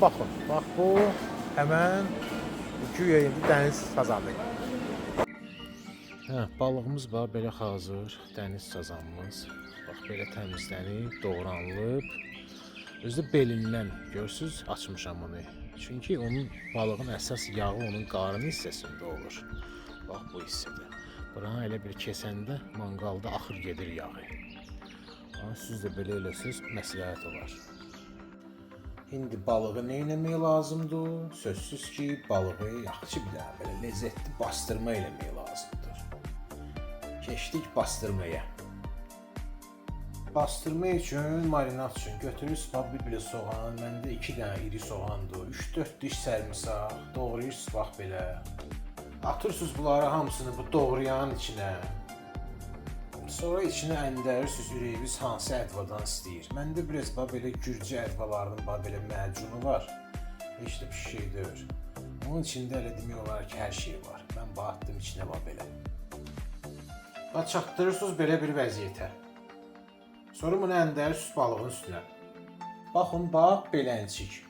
Baxın, bax bu həmən güya indi dəniz sazanı. Hə, balığımız var belə hazır, dəniz sazanımız. Bax belə təmizlənib, doğranılıb. Özü də belindən görürsüz, açmışam onu. Çünki onun balığın əsas yağı onun qarın hissəsində olur. Bax bu hissədə. Buranı elə bir kesəndə manqalda axır gedir yağı. Ha, siz də belə eləsəz məsləhət olar. İndi balığı nə eləmək lazımdır? Sözsüz ki, balığı yaxşı bir dənə belə ləzzətli bastırma eləmək lazımdır. Keçdik bastırmaya. Bastırma üçün, marinad üçün götürürsüz bax bir belə soğan, məndə 2 dənə iri soğandır, 3-4 diş sərmisaq, doğrayırsınız bax belə. Atırsınız bunları hamısını bu doğrayanın içinə. Sonra içinə əndərirsiniz ürəyiniz hansı ədvadan istəyir. Məndə biraz bax belə gürcü ədvalarının bax belə məcunu var. Heç də bir şey deyil. Onun içində elə demək olar ki, hər şey var. Mən bax atdım içinə bax belə. Bax çatdırırsınız belə bir vəziyyətə. Sonra bunu əndərirsiniz balığın üstünə. Baxın, bax beləncik.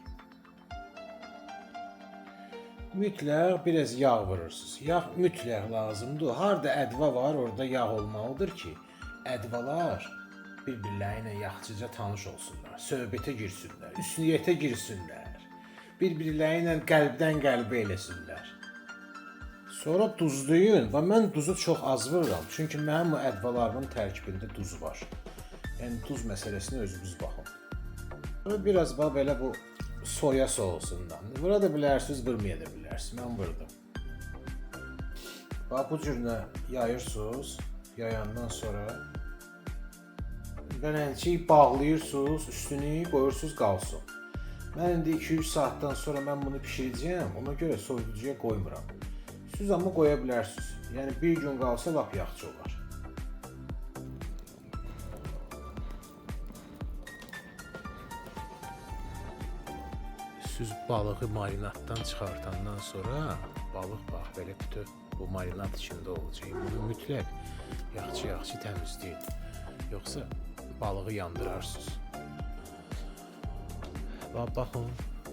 Mütləq biraz yağ vurursunuz. Yağ mütləq lazımdır. Harda ədva var, orada yağ olmalıdır ki, ədvalar bir-birləri ilə yaxşıca tanış olsunlar, söhbətə girsinlər, üsniyyətə girsinlər. Bir-birləri ilə qəlbdən qəlbə eləsinlər. Sonra duzlayın və mən duzu çox az vururam, çünki mənim bu ədvalarımın tərkibində duz var. Yəni duz məsələsinə özünüz baxın. Sonra biraz bax belə bu soya sousundan. Vura da bilərsiniz, vurmaya da bilərsiniz. Mən vurdum. Bax bu cürünə yayırsınız. Yayandan sonra beləncik bağlayırsınız, üstünü qoyursunuz qalsın. Mən indi 2-3 saatdan sonra mən bunu bişirəcəyəm. Ona görə soyuducuya qoymuram. Siz amma qoya bilərsiniz. Yəni bir gün qalsa lap yaxşı olar. Süz balığı marinaddan çıxartandan sonra balıq bax belə bütöv bu marinad içində olacaq. Bunu mütləq yaxşı-yaxşı təmizləyin. Yoxsa balığı yandırarsınız. Bax baxın,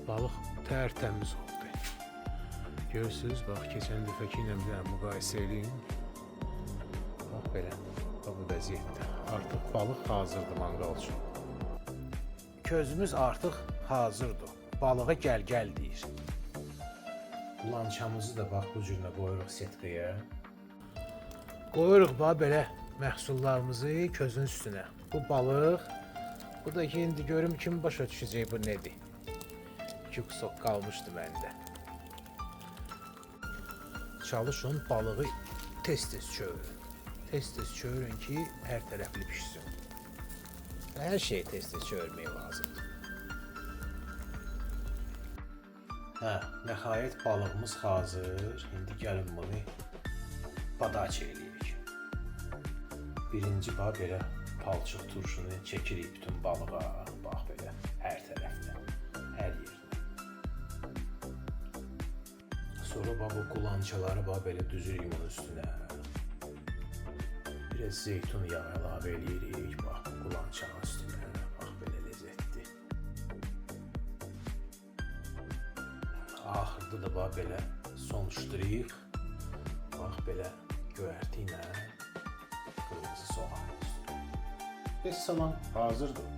balıq tərtəmiz oldu. Görürsüz, bax keçən dəfəki ilə bir dənə müqayisə eləyin. Bax belə, bax bu vəziyyətdə. Artıq balıq hazırdır manqal üçün. Közümüz artıq hazırdır. Balığa gəl-gəl deyir. Lançamızı da bax bu cürlə qoyuruq setkaya. Qoyuruq bax belə məhsullarımızı közün üstünə. Bu balıq, bu da ki indi görüm kim başa düşəcək bu nədir. İki kusok qalmışdı məndə. Çalışın balığı tez-tez çevirin. Tez-tez çevirin ki, hər tərəfli pişsin. Hər şeyi tez-tez çevirmək lazımdır. Hə, nəhayət balığımız hazır. İndi gəlin bunu badaç eləyək. Birinci bax belə palçıq turşunu çəkirik bütün balığa. Bax belə hər tərəfdən, hər yerdən. Sonra bax bu qulançaları bax belə düzürük bunun üstünə. Biraz zeytun yağı əlavə eləyirik bax bu qulançanın üstünə. Bax belə ləzzətli. Axırda da bax belə sonuşdururuq. Bax belə göyərti ilə qırmızı soğan üstünə. Vəssalam, hazırdır.